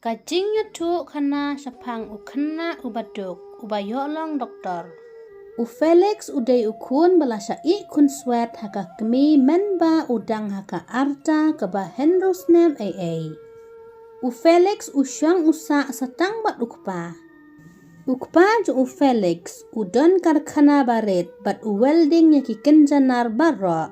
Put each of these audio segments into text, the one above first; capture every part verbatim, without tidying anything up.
Ka jingïathuh khana shaphang u khynnah uba duk, uba ïoh long doktor. U Felix u dei u khun ba la shah ïeh khunswet ha ka kmie mynba u dang ha ka rta kaba hynriew snem ei ei. U Felix u shong u sah sa tang bad u kpa. U kpa jong u Felix u don karkhana barit bad u welding ïa ki kynja nar baroh.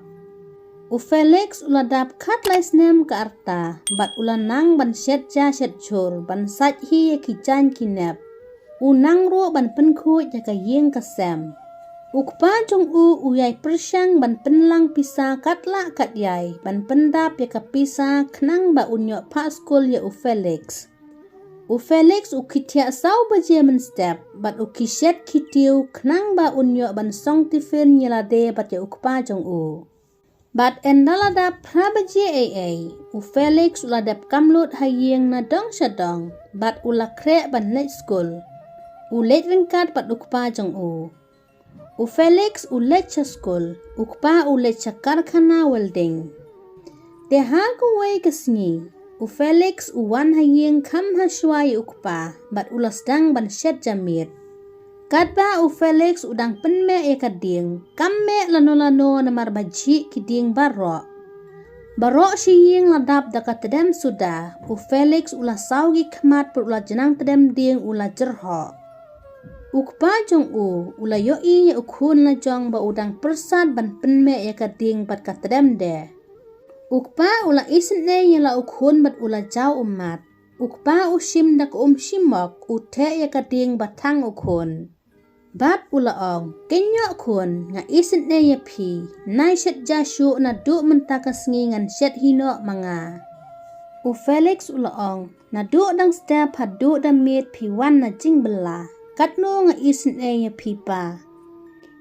U Felix u la dap khatlai snem ka rta bad u la nang ban shet ja shet jhur, ban sait hi ïa ki jaiñ ki nep. U nang ruh ban pynkhuid ïa ka ïing ka sem. U kpa jong u u ïai pyrshang ban pynlang pisa katba kat ïai ban pyndap ïa ka pisa khnang ba un ïoh phah skul ïa u Felix. U Felix u khie thiah saw baje mynstep bad u khie shet khie tiew khnang ba un ïoh ban song tiffin ïa lade bad ïa u kpa jong u. Bad ynda la dap phra baje ei ei, u Felix u la dep kam lut ha ïing na dong sha dong bad u la khreh ban leit skul. U leit ryngkat bad u kpa jong u. U Felix u leit sha skul, u kpa u leit sha karkhana welding. Te ha kawei ka sngi, u Felix u wan ha ïing kham ha shuwa ïa u kpa bad u la sdang ban shet ja miet. Katba u Felix u dang pynmeh ïa ka dieng, kam meh lano lano namar ba jhieh ki dieng baroh. Baroh shi ïing la dap da ka tdem suda, u Felix u la saw ki khmat bad u la jnang tdem dieng u la jyrhoh. U kpa jong u u la ïohi ïa u khun la jong ba u dang pyrsad ban pynmeh ïa ka dieng bad ka tdem de. U kpa u la isynei ïa la u khun bad u la jaw ummat. U kpa u shim da ka um shimok, u theh ïa ka dieng ba thang u khun. Bad u la ong, kynjoh khun, nga isynei ïa phi, nai shet ja shuh naduh mynta ka sngi ngan shet hi noh ma nga. U Felix u la ong, naduh dang step haduh da miet phi wan na jingbylla, katno nga isynei ïa phi pa.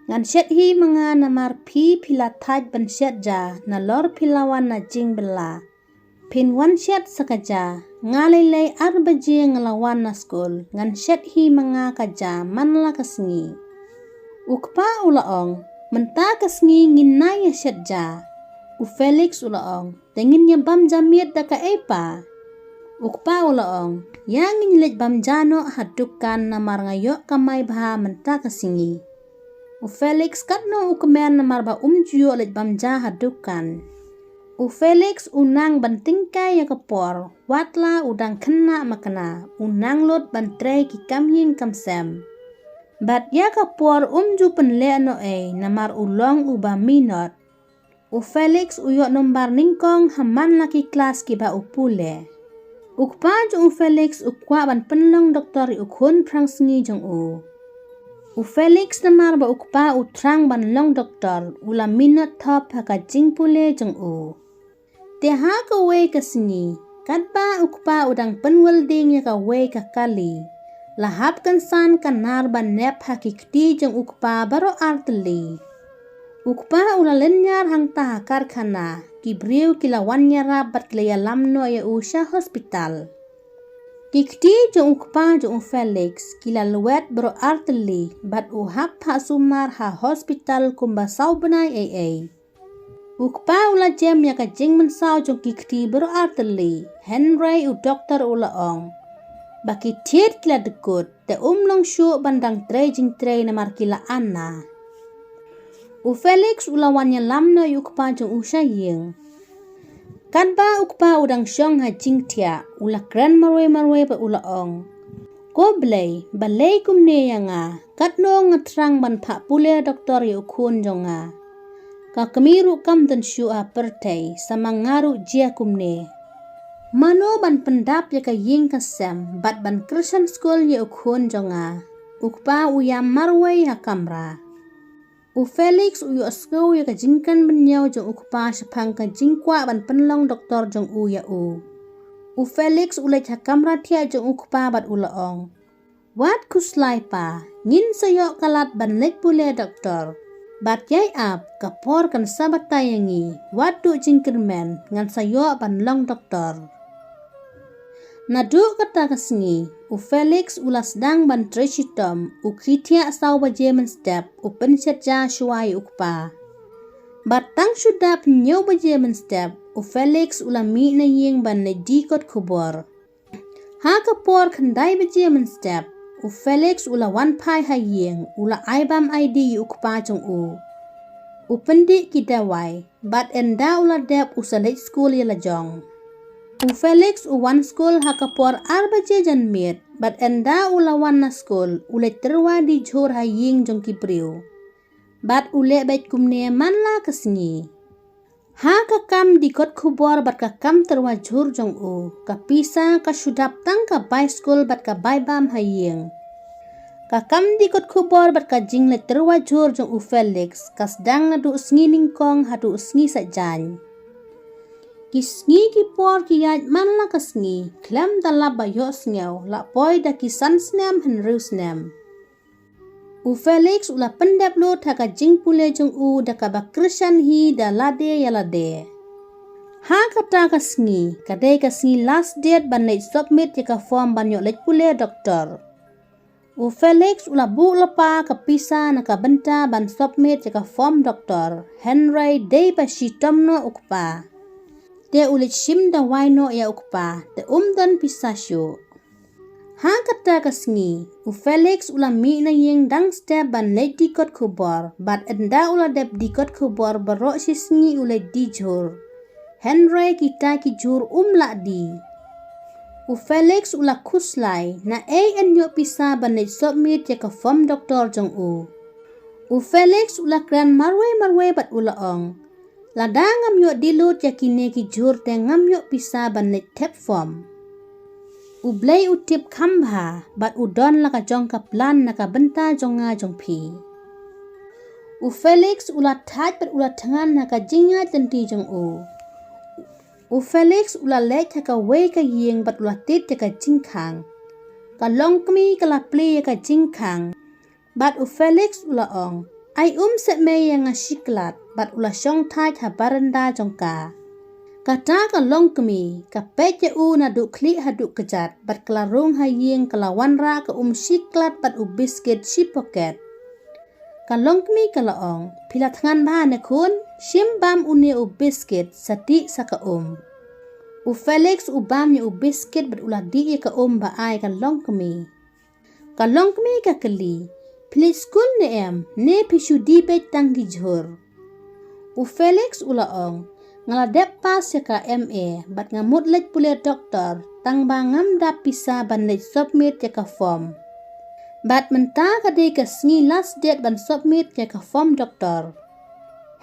Ngan shet hi ma nga namar phi phi la thait ban shet ja, nalor phi la wan na jingbylla. Phin wan shet sa ka ja, nga lei lei ar baje nga la wan na skul, ngan shet hi ma nga ka ja man la ka sngi. U kpa u la ong, mynta ka sngi ngin nai ïa shet ja. U Felix u la ong, te ngin ïa bam ja miet da kaei pa. U kpa u la ong, ïa ngin leit bam ja noh ha dukan namar nga ïoh kamai bha mynta ka sngi. U Felix katno u kmen namar ba um ju ïoh leit bam ja ha dukan. U Felix u nang ban tyngkai ïa ka por, wat la u dang khynnah makna, u nang lut ban trei ki kam ïing kam sem. Bad ïa ka por um ju pynleh noh ei namar u long uba minot. U Felix u ïoh nombar nyngkong ha man la ki klas kiba u pule. U kpa jong u Felix u kwah ban pynlong doktor ïa u khun phrangsngi jong u. U Felix namar ba u kpa u thrang ban long doktor, u la minot thop ha ka jingpule jong u. Te ha kawei ka sngi, katba u kpa u dang pynwelding ïa kawei ka kali, la hap kynsan ka nar ba nep ha ki kti jong u kpa baroh ar tylli. U kpa u la lynñiar hangta ha karkhana, ki briew ki la wan ïarap bad ki la ïalam noh ïa u sha hospital. Ki kti jong u kpa jong u Felix ki la lwet baroh ar tylli bad u hap phah sumar ha hospital kumba saw bnai ei ei. U kpa u la jem ïa ka jingmynsaw jong ki kti baroh ar tylli, hynrei u doktor u la ong ba ki thied ki la dkut, te um long shuh ban dang trei jingtrei namar ki la ana. U Felix u la wan ïalam noh ïa u kpa jong u sha ïing. Katba u kpa u dang shong ha jingthiah, u la kren marwei marwei bad u la ong, ko Blei, balei kumne ïa nga, katno nga thrang ban phah pule doktor ïa u khun jong nga. Ka kmie ruh kam don shuh ha pyrthei, sa ma nga ruh jia kumne. Mano ban pyndap ïa ka ïing ka sem bad ban kyrshan skul ïa u khun jong nga. U kpa u ïam marwei ha kamra. U Felix u ïohsngew ïa ka jingkren bynñiew jong u kpa shaphang ka jingkwah ban pynlong doktor jong u ïa u. U Felix u leit ha kamra thiah jong u kpa bad u la ong, wat khuslai pa, ngin sa ïoh ka lad ban leit pule doktor. Bad ïai ap, ka por kan sa batai ïa ngi, wat duh jingkyrmen, ngan sa ïoh ban long doktor. Naduh kata ka sngi, u Felix u la sdang ban trei shitom, u khie thiah saw baje mynstep, u pynshet ja shuwa ïa u kpa. Bad tang shu dap hynñiew baje mynstep, u Felix u la mih na ïing ban leit die kot khubor. Ha ka por khyndai baje mynstep, u Felix u la wan phai ha ïing, u la ai bam ai dih ïa u kpa jong u. U pyndih ki dawai, bad ynda u la dep u sa leit skul ïa la jong. U Felix u wan skul ha ka por ar baje janmiet, bad ynda u la wan na skul, u leit tyrwa dih jhur ha ïing jong ki briew. Bad u leh beit kumne man la ka sngi. Ha ka kam dih kot khubor bad ka kam tyrwa jhur jong u, ka pisa ka shu dap tang ka bai skul bad ka bai bam ha ïing. Ka kam dih kot khubor bad ka jingleit tyrwa jhur jong u Felix, ka sdang naduh sngi nyngkong haduh sngi saitjaiñ. Ki sngi ki por ki ïaid man la ka sngi, khlem da lap ba ïohsngew, la poi da ki san snem hynriew snem. U Felix u la pyndep lut ha ka jingpule jong u da kaba kyrshan hi da lade ïa lade. Ha kata ka sngi, ka dei ka sngi last date ban leit submit ïa ka form ban ïoh leit pule doktor. U Felix u la buh lypa ka pisa na ka bynta ban submit ïa ka form doktor, hynrei dei ba shitom noh u kpa. Te u leit shim dawai noh ïa u kpa, te um don pisa shuh. Ha kata ka sngi, u Felix u la mih na ïing dang step ban leit dih kot khubor, bad ynda u la dep dih kot khubor baroh shi sngi u leit dih jhur. Hynrei kita ki jhur um lah dih. U Felix u la khuslai, naei yn ïoh pisa ban leit submit ïa ka form doktor jong u. U Felix u la kren marwei marwei bad u la ong, lada ngam ïoh dih lut ïa kine ki jhur te ngam ïoh pisa ban leit thep form. U Blei u tip kham bha, bad u don la ka jong ka plan na ka bynta jong nga jong phi. U Felix u la thait bad u la thngan ha ka jingïaid lynti jong u. U Felix u la leit ha kawei ka ïing bad u la tied ïa ka jingkhang. Ka longkmie ka la plie ïa ka jingkhang. Bad u Felix u la ong, ai um seh mei ïa nga shi klat, bad u la shong thait ha baranda jong ka. Kata ka longkmie, ka peit ïa u naduh khlieh haduh kjat, bad ka la rung ha ïing ka la wanrah ka um shi klat bad u biskit shi poket. Ka longkmie ka la ong, phi la thngan bha ne khun, shim bam une u biskit, sa dih sa ka um. U Felix u bam ïa u biskit bad u la dih ïa ka um ba ai ka longkmie. Ka longkmie ka kylli, phi leit skul ne em, ne phi shu dih beit tang ki jhur. U Felix u la ong, nga la dep pass ïa ka M A, bad nga mut leit pule doktor, tang ba ngam dap pisa ban leit submit ïa ka form. Bad mynta ka dei ka sngi last date ban submit ïa ka form doktor.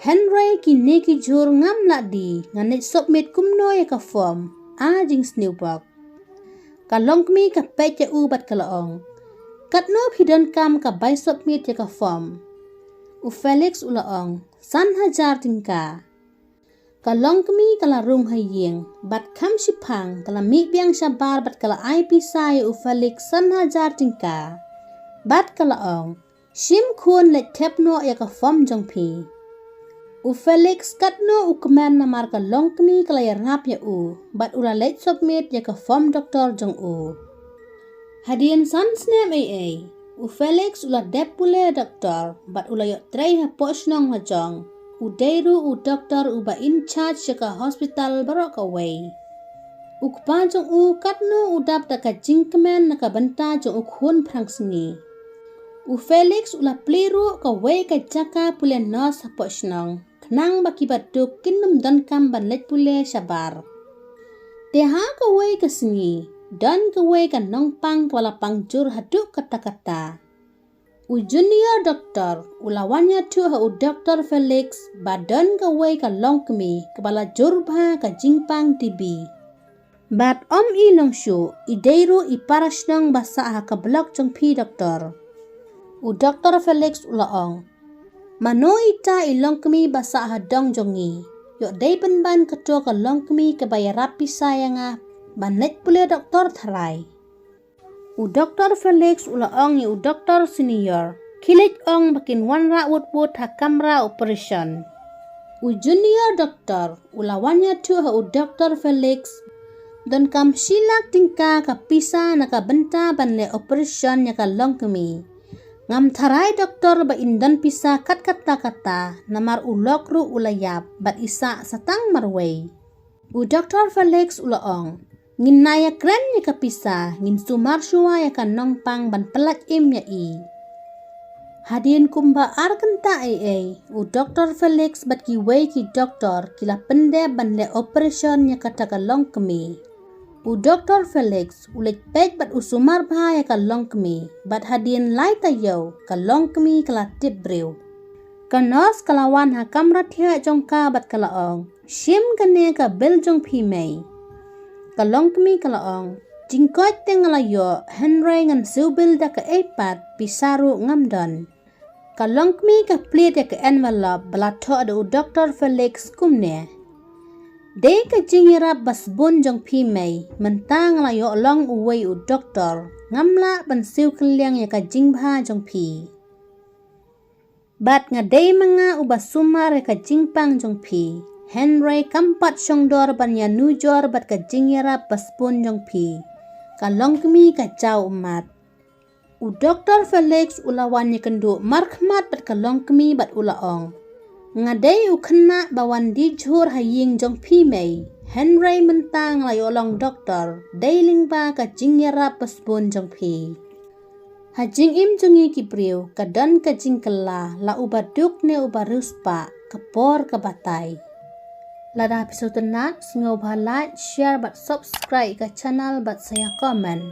Hynrei kine ki jhur ngam lah dih, ngan leit submit kumno ïa ka form, a jingsniew bok. Ka longkmie ka peit ïa u bad ka la ong, katno phi donkam ka bai submit ïa ka form? U Felix u la ong, san hajar tyngka. Ka longkmie ka la rung ha ïing, bad kham shiphang, ka la mih biang shabar bad ka la ai pisa ïa u Felix san hajar tyngka. Bad ka la ong, shim khun leit thep noh ïa ka form jong phi. U Felix katno u kmen namar ka longkmie ka la ïarap ïa u, bad u la leit submit ïa ka form doktor jong u. Hadien san snem ei ei, u Felix u la dep pule doktor, bad u la ïoh trei hapoh shnong la jong. U dei ruh u doktor uba in charge ïa ka hospital baroh kawei. U kpa jong u katno u dap da ka jingkmen na ka bynta jong u khun phrangsngi. U Felix u la plie ruh kawei ka jaka pule nurse hapoh shnong, khnang ba kiba duk kin ym donkam ban leit pule shabar. Te ha kawei ka sngi, don kawei ka nongpang kaba la pang jur haduh katta katta. U junior doktor u la wan ïathuh ha u doktor Felix ba don kawei ka longkmie kaba la jur bha ka jingpang T B. Bad ym i long shuh, i dei ruh i para shnong ba sah ha ka block jong phi doktor. U doktor Felix u la ong, mano ita i longkmie ba sah ha dong jong ngi? Ïoh dei pynban kato ka longkmie kaba ïarap pisa ïa nga ban leit pule doktor tharai. U doktor Felix u la ong ïa u doktor senior, khie leit ong ba kin wanrah wut wut ha kamra operation. U junior doktor u la wan ïathuh ha u doktor Felix, donkam shi lak tyngka ka pisa na ka bynta ban leh operation ïa ka longkmie. Ngam tharai doktor ba in don pisa kat katta katta, namar u lok ruh u la ïap bad i sah sa tang marwei. U doktor Felix u la ong, Ngin nai ïakren ïa ka pisa, ngin sumar shuwa ïa ka nongpang ban pyllait im ïa i. Hadien kumba ar kynta ei ei, u Doktor Felix bad kiwei ki doktor ki la pyndep ban leh operation ïa kata ka longkmie. U Doktor Felix u leit peit bad u sumar bha ïa ka longkmie, bad hadien lai taïew ka longkmie ka la tip briew. Ka nurse ka la wan ha kamra thiah jong ka bad ka la ong, "Shim kane ka bill jong phi mei." Ka longkmie ka la ong, "Jingkoit te nga la ïoh, hynrei ngan siew bill da kaei pat, pisa ruh ngam don." Ka longkmie ka plied ïa ka envelope ba la thoh da u Doktor Felix kumne: "Dei ka jingïarap ba sbun jong phi mei, mynta nga la ïoh long uwei u doktor, ngam lah ban siew kylliang ïa ka jingbha jong phi. Bad nga dei ma nga uba sumar ïa ka jingpang jong phi, hynrei kam pat shongdor ban ïanujor bad ka jingïarap ba sbun jong phi." Ka longkmie ka jaw ummat. U Doktor Felix u la wan ïakynduh markhmat bad ka longkmie bad u la ong, "Nga dei u khynnah ba wan die jhur ha ïing jong phi mei, hynrei mynta nga la ïoh long doktor, dei lyngba ka jingïarap ba sbun jong phi. Ha jingim jong ngi ki briew ka don ka jingkylla, la uba duk ne uba riewspah, ka por ka batai." Lada phi sngewtynnat, sngewbha like, share bad subscribe ka channel bad sa ïa comment.